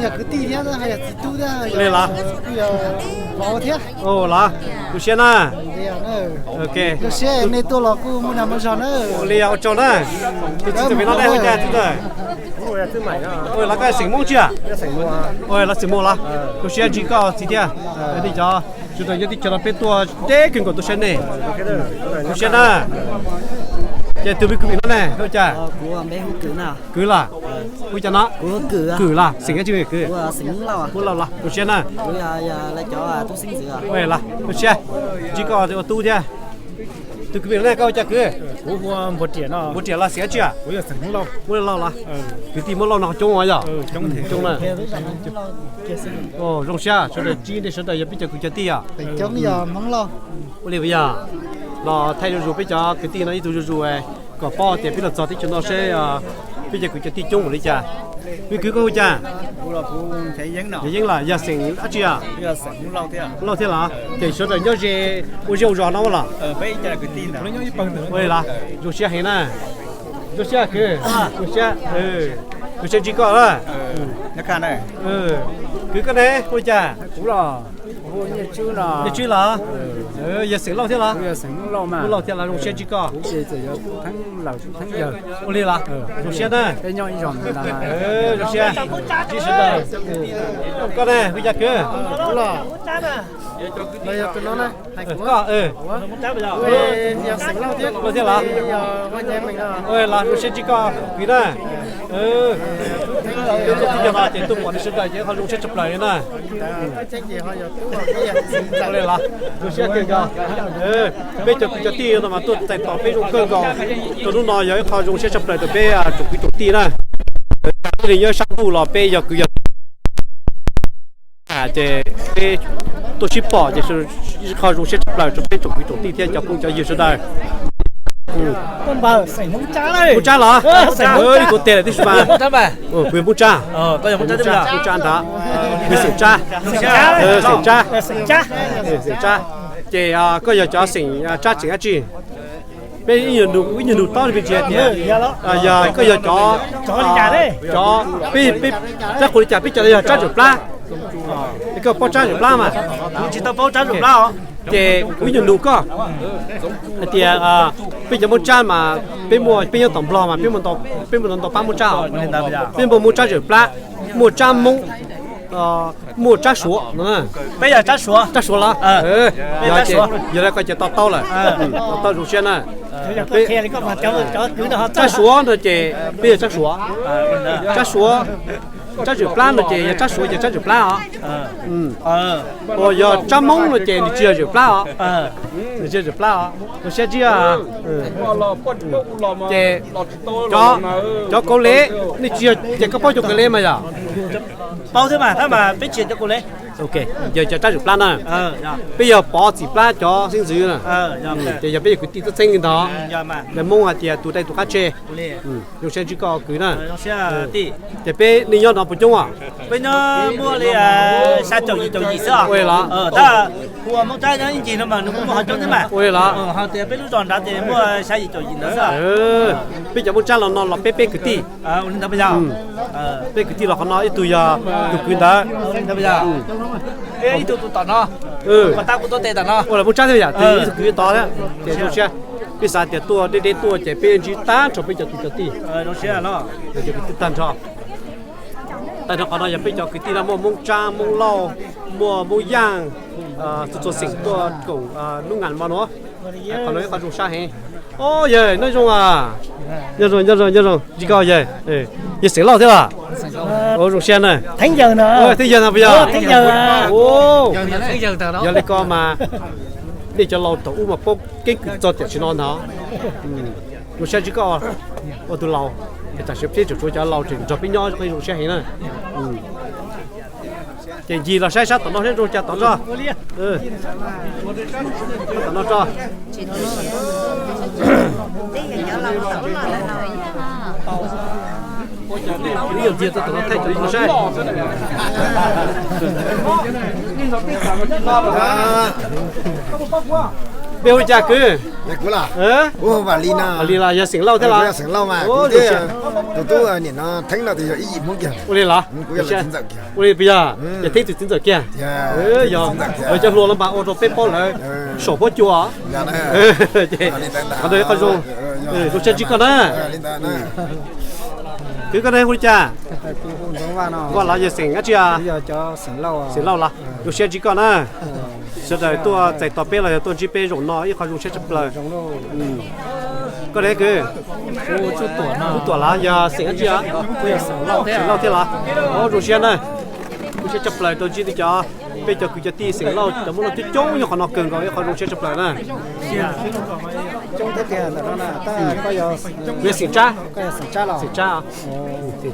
Yog kwv tij thiab, yog txiv tub thiab, li los? Vauv thiab. Los, zoo siab na. Zoo siab nej tuaj los kuj muaj nag muaj zog na. Ua li, ua tsaug na. Tus txiv txawm vim no nej hu cas txiv txawm? Los koj xeem Hmoob tsi? Los xeem Muas los? Zoo siab ntsib koj txiv thiab. Li cov sawv daws nyob teb chaws no peb tuaj deb kawg nkaus tuaj saib nej. Zoo siab na. Ces tus me kwv vim no ne hu cas? Kwv los? Hu cas no? Kwv los, xeem dab tsi kwv? Hmoob Lauj los? Zoo siab na. Zoo siab ntsib koj ua tub thiab. Tus kwv vim no ne koj hu cas kwv? Npuas Riam los, xeem dab tsi? Hmoob Lauj los? Kwv tij Hmoob Lauj no coob os yog? Coob na. Zoo siab sawv daws ntsib nej sawv daws yog peb cov kwv cov tij os. Ua li yog los thaij zuj zus peb cov kwv tij no ib tug zuj zus kom paub tias peb los txog teb chaws no seb peb cov kwv cov tij coob npaum li cas. Me kwv koj hu cas? Yog Yeeb los, yog xeem dab tsi? Hmoob Lauj thiab los? Ces sawv daws nyob ze ua zej ua zos no los? Ua li los? Zoo siab heev na. Zoo siab kwv, zoo siab, zoo siab ntsib koj. Kwv koj ne hu cas? Nyiaj Tswb los? Yog xeem Lauj thiab los? Hmoob Lauj thiab los? Zoo siab ntsib koj. Ua li los? Zoo siab na. Zoo siab ntsib sawv daws. Koj ne hu cas kwv? Koj, Lauj thiab los? Los zoo siab ntsib koj kwv na. Tuaj txog no ces tuaj pom nej sawv daws ces qhov zoo siab tshaj plaws li na. Ua li los? Zoo siab kawg nkaus. Peb cov kwv cov tij no mas tuaj txais tos peb zoo kawg nkaus. Rau hnub no yog ib qho zoo siab tshaj plaws rau peb tsoom kwv tsoom tij na. Nyob sab ntuj los peb yog kwv yog ces peb tuaj sib pom ces qhov zoo siab tshaj plaws rau peb tsoom kwv tsoom tij thiab cov phooj cov ywg sawv daws. Hmoob Tsab los? Kuv tes lawm tib si mas. Kuv yog Hmoob Tsab. Hmoob Tsab ntag. Kuv xeem Tsab. Xeem Tsab. Xeem Tsab. Ces koj yog cov xeem Tsab tseem dab tsi? Peb ib nyuag nus tob li peb tsis hais tias yog koj yog cov, cov peb, peb qhuas li cas peb cov yog Tsab Ntsuam Plab. Koj paub Tsab Ntsuam Plab mas? Kuv tsis tau paub Tsab Ntsuam Plab os. Ces kuv ib nyuag nus koj hais tias peb cov Hmoob Tsab mas peb muaj, peb nyob tom Nplog mas peb muaj ntau pab Hmoob Tsab os. Peb muaj Hmoob Tsab Ntsuam Plab, muaj Tsab Hmoob, muaj Tsab Suav no. Peb yog Tsab Suav. Tsab Suav los? Yog li koj ces to taub lawm. To taub zoo siab na. Tsab Suav no ces peb yog Tsab Suav. Tsab Suav, Tsab Ntsuam Plab no ces yog Tsab Suav ces Tsab Ntsuam Plab os. Uas yog Tsab Hmoob no ces nws tsis yog Ntsuam Plab os. Nws tsis yog Ntsuam Plab os. Zoo siab ntsib. Ces cov Kaus Lim, nej tsis yog, ces koj paub cov Kaus Lim mas yog? Paub thiab mas, tab mas peb tsis yog cov Kaus Lim. Yog cov Tsab Ntsuam Plab na. Peb yog Pov Txim Plab cov xeeb ntxwv na. Ces yog peb yog kwv tij txheeb txheeb li ntawd. Lawv Hmoob hais tias tus dai tus qab tseg. Zoo siab ntsib koj kwv na. Ces peb nej nyob no puas coob os? Peb nyob muaj li xya caum yim caum yim xwb os. Ua li los? Tab hu ua Hmoob Tsab nyob ib ncig no mas nws kuj muaj qhov coob thiab mas. Ua li los? Hos tias peb lub zos nrad ces muaj xya yim caum yim ntawd xwb. Peb cov Hmoob Tsab los no los peb peb kwv tij. Peb kwv tij los qhov no ib tug yog tus kwv ntawd. Ib tug tus tom no. Tab kuv tuaj tes tom no. Ua li Hmoob Tsab thiab yam tus ib tug kwv tod thiab. Ces zoo siab, peb xav tias tuaj deb deb tuaj ces peb ntsib tag nrho peb cov kwv cov tij. Tag nrho. Tag nrho qhov no yog peb cov kwv tij no muaj Hmoob Tsab, Hmoob Lauj, muaj Hmoob Yaaj, txhua txhua xeem tuaj koom hnub ngas mo no. Qhov no ib qho zoo sab heev. Yawg nyob zoo a? Nyob zoo, nyob zoo, nyob zoo, ntsib koj yawg. Yawg xeem Lauj thiab los? Zoo siab na. Theeb yawg no puas yog? Yog li ko mas nej cov laus thaum ub mas paub keeb kwm txog tiam sim no ntag. Zoo siab ntsib koj ua tus laus, tam sim peb tseem tshuav cov laus tseem nrog peb nyob zoo siab heev na. Ces ncig los saib sab tom no seb zoo cas tom no. Tom no tso. Ib yam ntxiag tau tom no thaij cov no saib. Npe hu li cas kwv? Li los yog xeem Lauj thiab los? Ua li los, yog Theeb tus txiv ntxawm kiag. Yog cov hluas los mas ua rau peb paub lawv saum huab cua. Qhov ntawd qhov zoo, zoo siab ntsib koj na. Kwv, koj ne hu li cas? Vaj los yog xeem dab tsi? Xeem Lauj los. Zoo siab ntsib koj na. Sawv daws tuaj txais tos peb los yog tuaj ntsib peb zaum no ib qho zoo siab tshaj plaws. Koj ne kwv? Tub Tuam los yog xeem dab tsi? Xeem Lauj thiab los? Zoo siab na. Zoo siab tshaj plaws tau ntsib cov, peb cov kwv cov tij xeem Lauj, cov Hmoob Lauj coob coob nyob qhov no kawg nkaus ib qho zoo siab tshaj plaws na. Kuv yog xeem Tsab. Xeem Tsab, xeem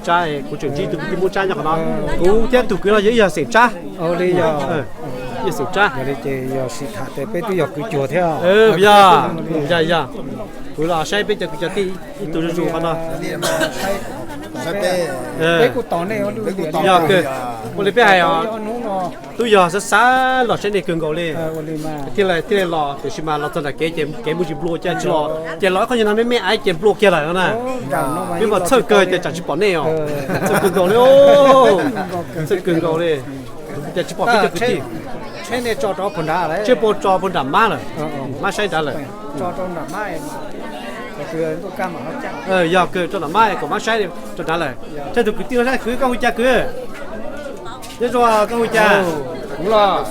Tsab, kuv tseem ntsib tus kwv tij Hmoob Tsab nyob qhov no. Kuv thiab tus kwv no yog ib yog xeem Tsab. Yog xeem Tsab. Yog li ces yog sim tham tias peb twb yog kwv cuag thiab. Yog, yog, yog. Kuv los saib peb cov kwv cov tij ib tug zuj zus qhov no. Yog, ua li peb hais os, twb yog xav xav los saib nej kawg nkaus li. Thiaj li, thiaj li los, tiam sis mas los txog nram kev ces kev muaj tsis nplua, ces tsis los, ces los ib qho nyuag no me me aiv ces nplua kiag lawm na. Peb mas txhawj kawg ces tsam tsis pom nej os. Txhawj kawg nkaus li, txhawj kawg nkaus li. Ces tsis pom peb cov kwv tij. Tsheb puas tso puag nram mab lawm, mab saib nrad lawm. Yog kawg rau nram mab kom mab saib rau nrad lawm. Saib tus kwv tij no saib, kwv koj hu cas kwv? Nyob zoo, koj hu cas? Kuv los,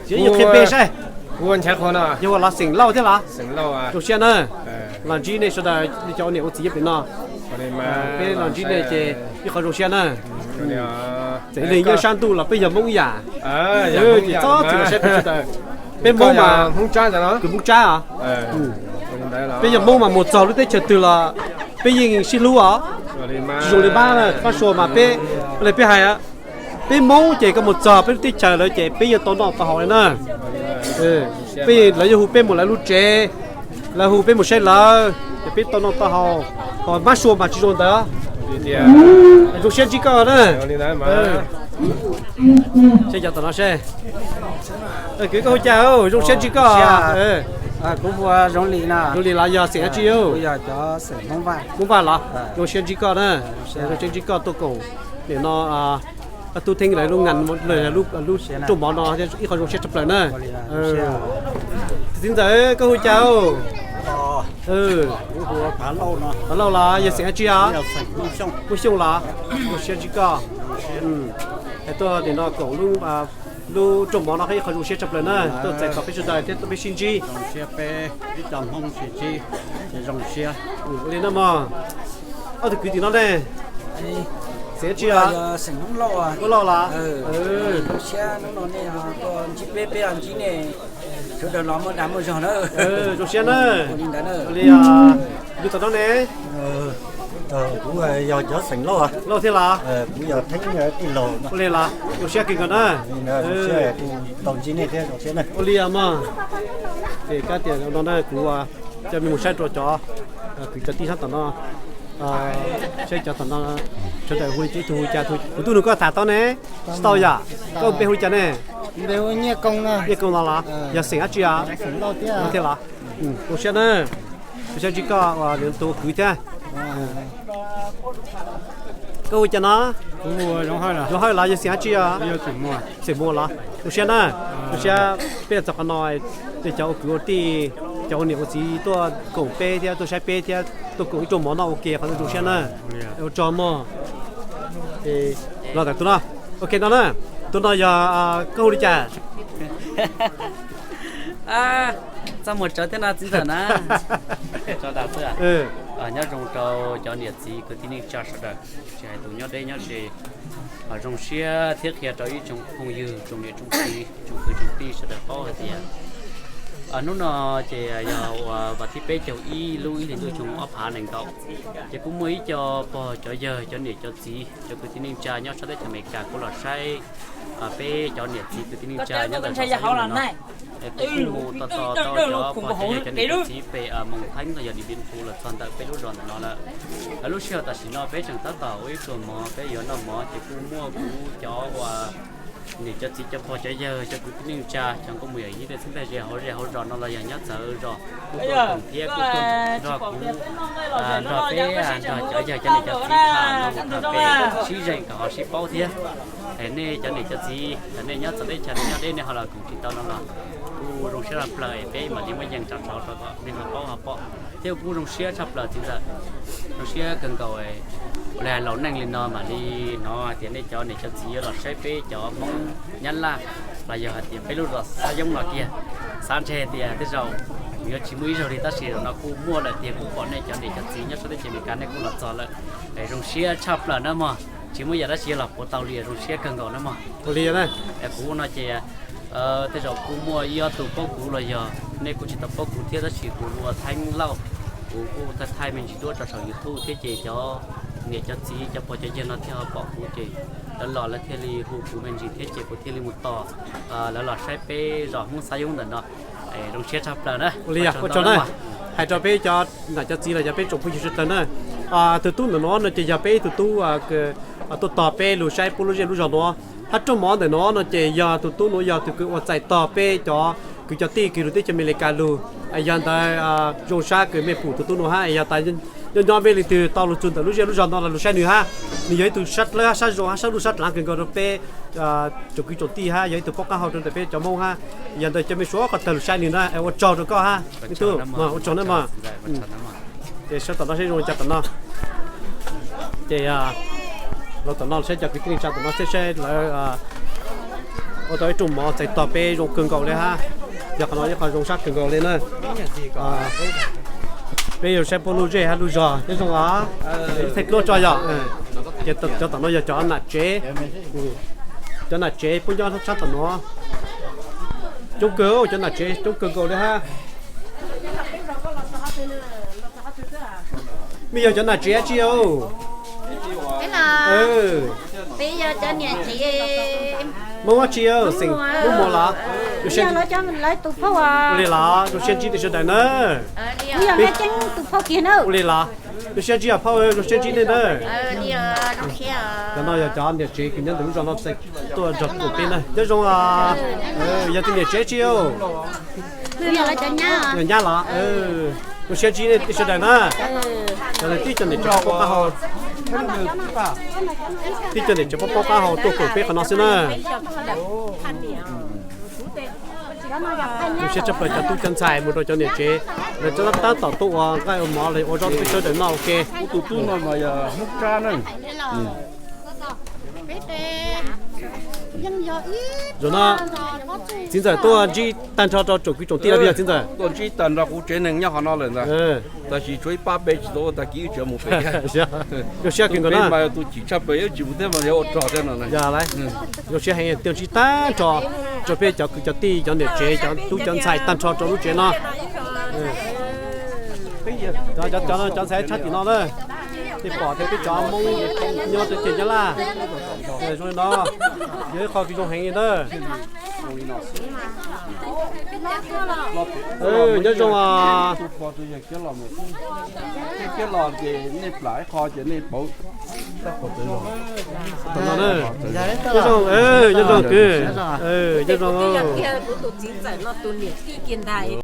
kuv qhia peb saib. Kuv ua Nchaiv Qhua no. Yog ua los xeem Lauj thiab los? Zoo siab na. Los ntsib nej sawv daws li cov ua niam ua txiv nyob pem no. Peb los ntsib nej ces ib qho zoo siab na. Txawm li nyob sab ntuj los peb yog Hmoob ib yam. Ces txhob txwm los saib peb sawv daws. Peb Hmoob mas, kwv Hmoob Tsab os. Peb yog Hmoob mas mus txog lub teb chaws twg los peb yeej sib hlub os. Tsis zoo li mab, mab sua mas peb, li peb hais, peb Hmoob ces koj mus txog peb lub teb chaws lawm ces peb yeej tau noj tau haus li na. Peb, lawv yuav hu peb mus lawv lub tsev, lawv hu peb mus saib lawv, ces peb tau noj tau haus. Ho mab sua mas tsis zoo ntawd. Zoo siab ntsib koj na. Saib cov tom no seb. Kwv koj hu cas? Zoo siab ntsib koj. Kuv hu Zoo Lis no. Zoo Lis los yog xeem dab tsi? Hmoob Vaj los. Zoo siab ntsib koj na. Zoo siab ntsib koj tuaj koom nim no Tub Theeb lawv lub, lub rooj mov no ib qho zoo siab tshaj plaws na. Txiv ntxawm koj hu cas? Phav Lauj los yog xeem dab tsi? Hmoob Xyooj los. Zoo siab ntsib koj. Hais tuaj nim no koom lub rooj mov no ib qho zoo siab tshaj plaws na, tuaj txais tos peb sawv daws thiab tuaj peb sib ntsib. Zoo siab peb ib co Hmoob sib ntsib, zoo siab. Li no mog, ob tug kwv tim no ne, xeem dab tsi? Hmoob Lauj los? Zoo siab hnub no nej tuaj ntsib peb, peb los ntsib nej, sawv daws los muaj dag muaj zog na. Zoo siab na. Li, kwv tom no ne? Kuv yog cov xeem Lauj. Lauj thiab los? Kuv yog Theeb tij laug. Ua li los zoo siab kawg nkaus na. Tau ntsib nej thiab zoo siab na. Ua li mog. Ces kab tias no na kuv coj mej mus saib rau cov kwv cov tij sab tom no, saib cov tom no sawv daws hu li cas, ib tug hu cas, kuv tuaj nug koj tham tau ne, tsis tau yom? Koj npe hu li cas ne? Nyiaj Koob no los? Yog xeem dab tsi? Lauj thiab los? Zoo siab na, zoo siab ntsib koj, tus kwv thiab. Koj hu cas no? Zoo Hawj los? Yog xeem dab tsi? Xeem Muas los? Zoo siab na, zoo siab peb txog qhov no, cov ua kwv ua tij, cov ua niam ua txiv tuaj koom peb thiab tuaj saib peb thiab tuaj koom ib rooj mov noj ua ke qhov no zoo siab na. Ua tsaug mog. Los ntawm tus no, ok no na, tus no yog, koj hu li cas? Txaj muag tsawv thiab no txiv ntxawm na. Nyob zoo rau cov niam txiv kwv tij neej tsa sawv daws, tsis hais tus nyob deb nyob ze, zoo siab thiab qhia rau ib tsoom phooj ywg tsoom niam tsoom txiv tsoom kwv tsoom tij sawv daws paub hais tias hnub no ces yog uas vas thib peb caug ib lub ib hlis ntuj xyoo ob phav nees nkaum, ces kuj muaj ib co pog cov yawg cov niam cov txiv cov kwv tij neej tsa nyob sab teb chaws Amelikas kuj los saib peb cov niam txiv kwv tij neej tsa nyob ntawm zos Xab Yeeb no. Es kuv kuj mus tos tos tau cov pog cov yawg cov niam cov txiv pem Moos Theeb los yog Điện Biên Phủ los txog ntawm peb lub zos ntawm no lawm. Lub sij hawm tam sim no peb tseem tab tom ua ib pluag mov, peb yuav noj mov ces kuj muaj kuv cov uas Niam cov txiv cov pog cov yawg cov kwv tij neej tsa cov nkauj muam yawm yij tej txheeb tej ze hauv zej hauv zos no los yog nyob txawv zos kuj tuaj koom thiab kuj tuaj nrog kuv, nrog peb, nrog cov yawg cov niam cov txiv tham no mus tham pem sib zeem kom ho sib paub thiab. Es nej cov niam cov txiv thaum nej nyob txawv teb chaws nej nyob deb nej ho los koom tsis tau no los kuj zoo siab tshaj plaws es peb mam li muab yees rau saud rau kom nej ho paub ho pom thiab kuj zoo siab tshaj plaws txiv ntxawm. Zoo siab kawg nkaus ua li hais laus neej li no mam li hnov hais tias nej cov niam cov txiv yuav los saib peb cov Hmoob Nyab Laj los yog hais tias peb lub zos Xab Yoob no kiag. Xav ntshe tias tej zaum yuav tsis muaj ib zaug li tab sis zaum no kuj muaj lawm tiag, kuj pom nej cov niam cov txiv nyob sab teb chaws Amelikas nej kuj los txog lawm. Es zoo siab tshaj plaws na mog, tsis muaj yam dab tsi los puav tau li, zoo siab kawg nkaus na mog. Ua li na, kuv no ces tej zaum kuj muaj ib ob tug paub kuv los yog nej kuj tsis tau paub kuv thiab tab sis kuv hu ua Theeb Lauj. Kuv kuj thaij thaij me ntsis duab rau saum YouTube thiab ces cov niam cov txiv cov pog cov yawg no thiaj ho pom kuv ces lawv los lawv thiaj li hu kuv me ntsis thiab ces kuv thiaj li mus tos lawv los saib peb zos Hmoob Xab Yoob ntawm no. Zoo siab tshaj plaws na. Ua li, ua tsaug na. Hais rau peb cov niam cov txiv los yog peb tsoom phooj ywg sawv daws na, tus tub ntawm no no ces yog peb ib tug tub tuaj tos peb lug saib puab lub zej lub zog nuav. Hab rooj mov ntawm no no ces yog tus tub nuav yog tus kws ua txais tog peb cov kwv cov tij kws lug teb chaws Amelikas lug. Yog ntawd zoo sab kws mej pum tus tub nuav hab, yog tas nyob nyob mej leej twg tau lug txug ntawm lub zej lub zog no los lug saib nwg hab. Nwg yog ib tug sab dlawb hab sab zoo hab sab lub sab dlaav kawg nkaus rau peb tsoom kwv tsoom tij hab, yog ib tug paub qab hau rau ntawm peb cov Hmoob hab. Yog ntawd cov mej suav qhov tawg lug saib nwg na, ua tsaug rau koj hab ib tug. Ua tsaug na mog. Ces sab tom no seb zoo li cas tom no. Ces los tom no saib cov kwv tij neej tsa tom no seb seb lawv ua tau ib rooj mov txais tog peb zoo kawg nkaus li hab. Yog qhov no ib qho zoo sab kawg nkaus li na. Peb yuav saib puab lub zej hab lub zog nyob zoo os. Ib thaij duab tso yog. Ces cov tom no yog cov nam tsev. Cov nam tsev puab nyob sab tom no coob kawg, cov nam tsev coob kawg nkaus li hab. Mej yog cov nam tsev dab tsi? Peb yog cov niam tsev. Hmoob dab tsi? Xeem Hmoob Muas los? Ua li los, zoo siab ntsib nej sawv daws na. Ua li los, zoo siab ntsib os phauj, zoo siab ntsib nej na. Cov no yog cov niam tsev kws nyob ntawm lub zos no txais tuaj nrog kuv peb na. Nyob zoo, yog tus niam tsev dab tsi? Yog nyab los? Zoo siab ntsib nej sawv daws na. Cov no tib cov niam tsev paub qab hau, tib cov niam tsev paub qab hau tuaj koom peb qhov no xwb na. Zoo siab tshaj plaws cov tub cov ntxhais mus rau cov niam tsev, lawv tab tom tuaj ua nqaij ua mov los ua zaub rau peb sawv daws noj ua ke. Tus tub no mas yog Hmoob Tsab na. Zaum no txiv ntxawm tuaj ntsib tag nrho rau tsoom kwv tsoom tij los yog txiv ntxawm? Tuaj ntsib tag nrho kuv tsev neeg nyob qhov no lawm ntag. Tab sis tshuav ib pab peb tsis tau ua tag kis wb tseem mus pem. Zoo siab kawg nkaus na. Tus chim tshaj plaws wb tsis mus thiab mas yog ua rog thiab no. Zoo siab heev tuaj ntsib tag nrho rau peb cov kwv cov tij cov niam tsev cov tub cov ntxhais tag nrho rau lub tsev no. Cov, cov, cov ntxhais tshaj tim no na, nej pom tias peb cov Hmoob nyob rau teb chaws Nyab Laj zoo li no, yog ib qho kws zoo heev li ntag. Nyob zoo os. Nyob zoo, nyob zoo kwv, nyob zoo.